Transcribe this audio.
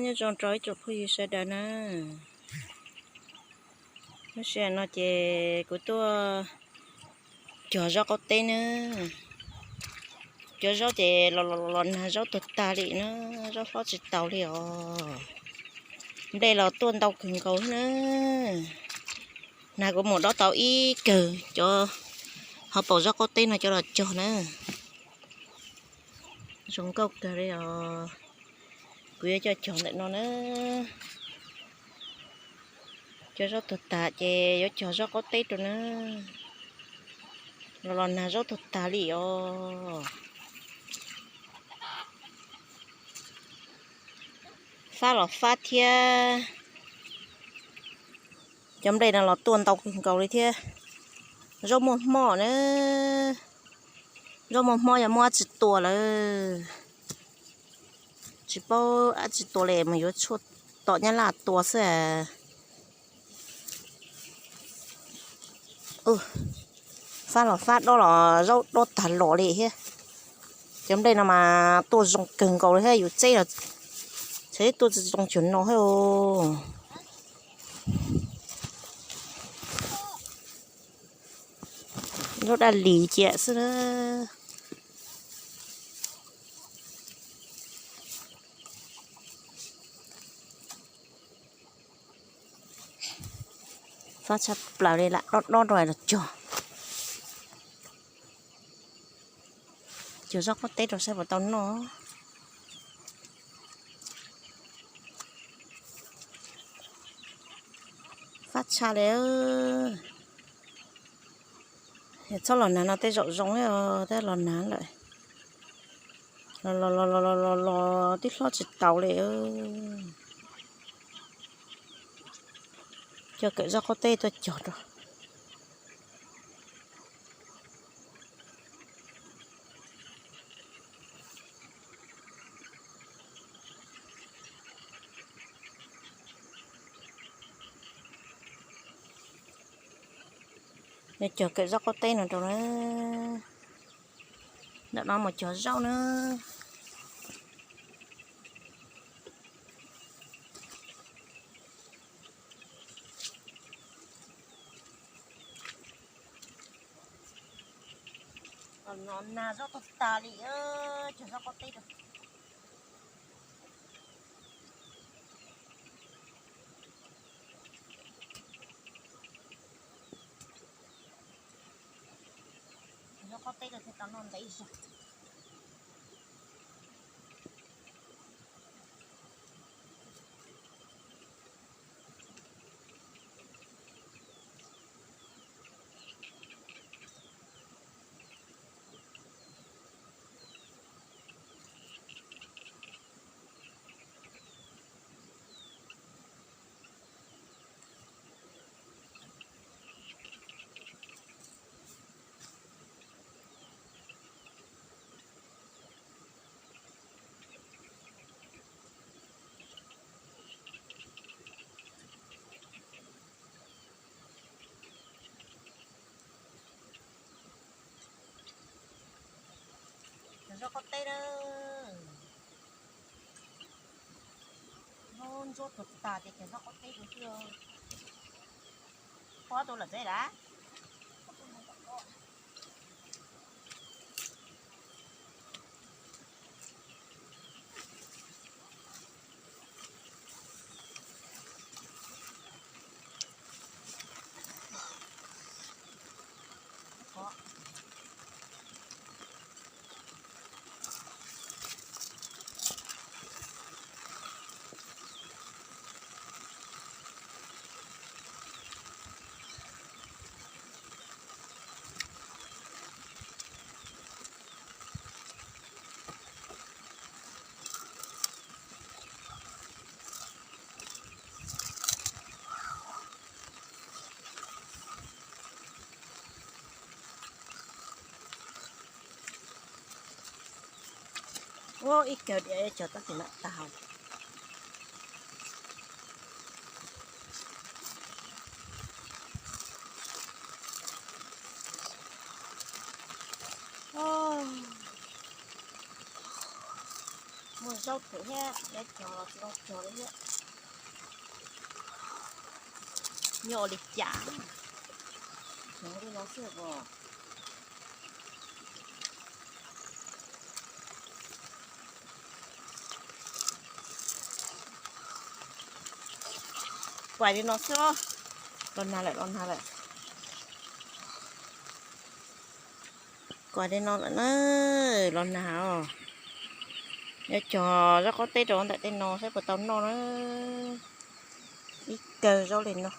Nyob zoo rau ib tsoom phooj ywg sawv daws na. Lub sij hawm no ces kuv tuaj cog zaub qaub teb na. Cov zaub ces los los los nag zaub tuag tag li na, zaub hlob tsis taus li os. Nplej los tuaj ntau kawg nkaus na. Nag kuv mus dob tau ib kawg cov hauv paus zaub qaub teb no coj los cog na. Zoo nkauj kawg li os. Kuv yuav coj cog ntawm no na. Cov zaub tuag tas ces yuav cog zaub qaub teb rau na. Los los nag zaub tuag tas li os. Fab los fab thiab. Cov nplej no los tuaj ntau kawg nkaus li thiab. Zaub muaj hmob na. Zaub muaj hmob yog muaj dab tsi tua lawm. Tsis paub dab tsi tua li mas yuav tshuaj tom nyab laj tua xwb. Fab los fab dob los zaub dob tag los li thiab. Cov nplej no mas tuaj zoo kawg nkaus li thiab, yus txeb los txhais tuaj zoo cuag no thiab. Zaub daj lis ciam xwb na. Fab tshaj plaws li, lam dob dob rau los cog. Cog zaub qaub teb rau saib puas tau noj. Fab tshaj li. Txhob los nag no tej zaum zoo, tej los nag lawm. Los los los los los los los twb hlob tsis taus li. Coj kawm zaub qaub teb tuaj cog rau. Cog kawm zaub qaub teb no rau na. Ntawm no mus cog zaub na. Los no nag zaub tuag tas li, cog zaub qaub teb rau. Zaub qaub teb rau thiaj tau noj ntev zog. Cov zaub qaub teb na. Zaub ntsuab tuag tas ces cov zaub qaub teb rau xwb. Pob tu lawm teb lawm. Ua ib kawg diav cog tab sis mam tag. Muaj Zaub thiab, zaub cog los tsis tau cog li thiab. Nyob li cas, cog li no xwb os. Kuav li no xwb, los nag lawm, los nag lawm. Kuav li no lawm na, los nag os. Yuav cog zaub qaub teb rau ntawm tej no saib puas tau noj na. Ib kawg zaub li no.